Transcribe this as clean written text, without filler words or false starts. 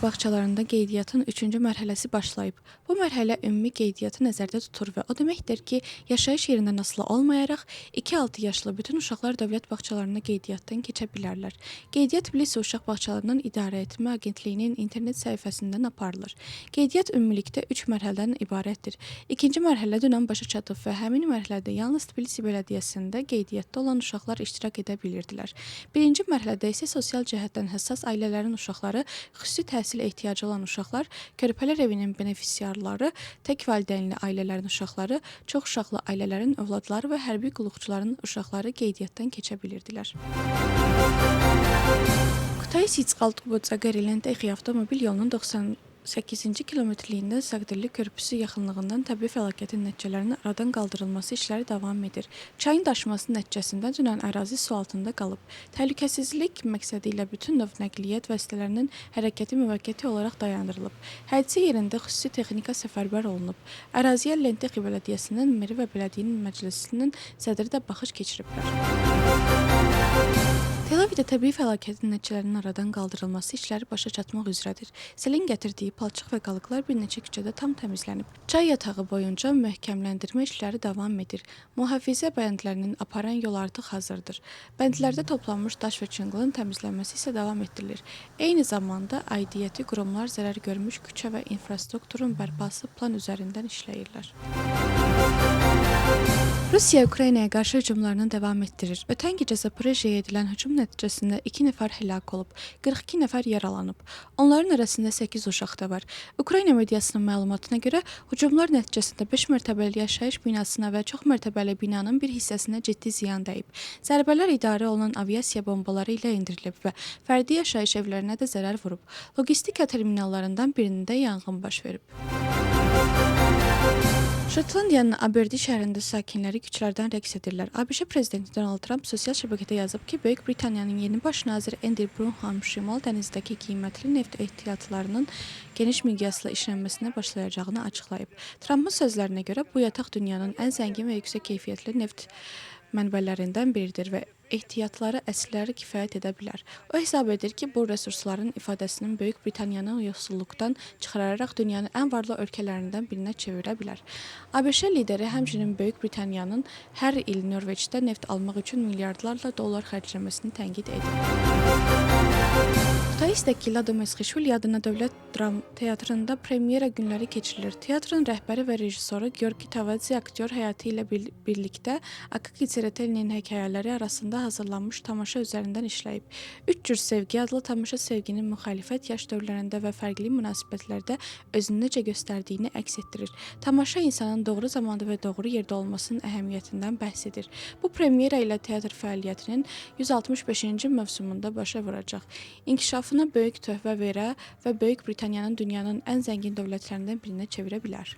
bağçalarında qeydiyyatın 3-cü mərhələsi başlayıb. Bu mərhələ ümumi qeydiyyatı nəzərdə tutur və o deməkdir ki, yaşayış yerindən asılı olmayaraq 2-6 yaşlı bütün uşaqlar dövlət bağçalarında qeydiyyatdan keçə bilərlər. Qeydiyyat Tbilisi Uşaq Bağçalarının İdarəetmə Agentliyinin internet səhifəsindən aparılır. Qeydiyyat ümumilikdə 3 mərhələdən ibarətdir. İkinci mərhələ dünən başa çatıb və həmin mərhələdə yalnız Tbilisi Bələdiyyəsində qeydiyyatda olan uşaqlar iştirak edə bilirdilər. Birinci mərhələdə isə sosial cəhətdən həssas ailələrin uşaqları, xüsusi təhsil ehtiyacı olan uşaqlar, körpələr evinin benefisiarları, tək valideynli ailələrin uşaqları, çox uşaqlı ailələrin övladları və hərbi qulluqçuların uşaqları qeydiyyatdan keçə bilirdilər. Kutaisi-Tsqaltqubo-Tsageri Lentexi avtomobil yolunun 98-ci kilometrliyində Saqdilli körpüsü yaxınlığından təbii fəlakətin nəticələrinin aradan qaldırılması işləri davam edir. Çayın daşması nəticəsində dünən ərazi su altında qalıb. Təhlükəsizlik məqsədi ilə bütün növ nəqliyyat vasitələrinin hərəkəti müvəqqəti olaraq dayandırılıb. Hadisə yerində xüsusi texnika səfərbər olunub. Əraziyə Lentexi Bələdiyyəsinin meri və Bələdiyyənin məclisinin sədri də baxış keçiriblər. Tel-Əvivdə təbii fəlakətin nəticələrinin aradan qaldırılması işləri başa çatmaq üzrədir. Selin gətirdiyi palçıq və qalıqlar bir neçə küçədə tam təmizlənib. Çay yatağı boyunca möhkəmləndirmə işləri davam edir. Mühafizə bəndlərinin aparan yol artıq hazırdır. Bəndlərdə toplanmış daş və çınqılın təmizlənməsi isə davam etdirilir. Eyni zamanda aidiyyəti qurumlar zərər görmüş küçə və infrastrukturun bərpası plan üzərindən işləyirlər. Rusiya Ukraynaya qarşı hücumlarını davam etdirir. Ötən gecə Zaporijyaya edilən hücum nəticəsində 2 nəfər həlak olub, 42 nəfər yaralanıb. Onların arasında 8 uşaq da var. Ukrayna mediasının məlumatına görə hücumlar nəticəsində 5 mərtəbəli yaşayış binasına və çox mərtəbəli binanın bir hissəsinə ciddi ziyan dəyib. Zərbələr idarə olunan aviasiya bombaları ilə endirilib və fərdi yaşayış evlərinə də zərər vurub. Logistika terminallarından birində yanğın baş verib. Şotlandiyanın Aberdeen şəhərində sakinləri küçələrdən rəqs edirlər. ABŞ prezidenti Donald Trump sosial şəbəkədə yazıb ki, Böyük Britaniyanın yeni baş naziri Andy Burnham Şimal dənizdəki qiymətli neft ehtiyatlarının geniş miqyaslı işlənməsinə başlayacağını açıqlayıb. Trumpın sözlərinə görə bu yataq dünyanın ən zəngin və yüksək keyfiyyətli neft mənbələrindən biridir və ehtiyatları əsrləri kifayət edə bilər. O hesab edir ki, bu resursların ifadəsinin Böyük Britaniyanı yoxsulluqdan çıxararaq dünyanın ən varlı ölkələrindən birinə çevirə bilər. ABŞ lideri həmçinin Böyük Britaniyanın hər il Norveçdə neft almaq üçün milyardlarla dollar xərcləməsini tənqid edib. Kutaisdəki Lado Mesxişvili adına Dövlət Dram Teatrında premyera günləri keçirilir. Teatrın rəhbəri və rejissoru Georgi Tavadze aktyor həyatı ilə birlikdə Akaki Tseretelinin hekayələri arasında hazırlanmış tamaşa üzərindən işləyib. Üç cür sevgi adlı tamaşa sevginin müxalifət yaş dövrlərində və fərqli münasibətlərdə özünü necə göstərdiyini əks etdirir. Tamaşa insanın doğru zamanda və doğru yerdə olmasının əhəmiyyətindən bəhs edir. Bu premyera ilə teatr fəaliyyətinin 165-ci mövsümündə başa vuracaq. İnkişafına böyük töhfə verə və Böyük Britaniyanın dünyanın ən zəngin dövlətlərindən birinə çevirə bilər.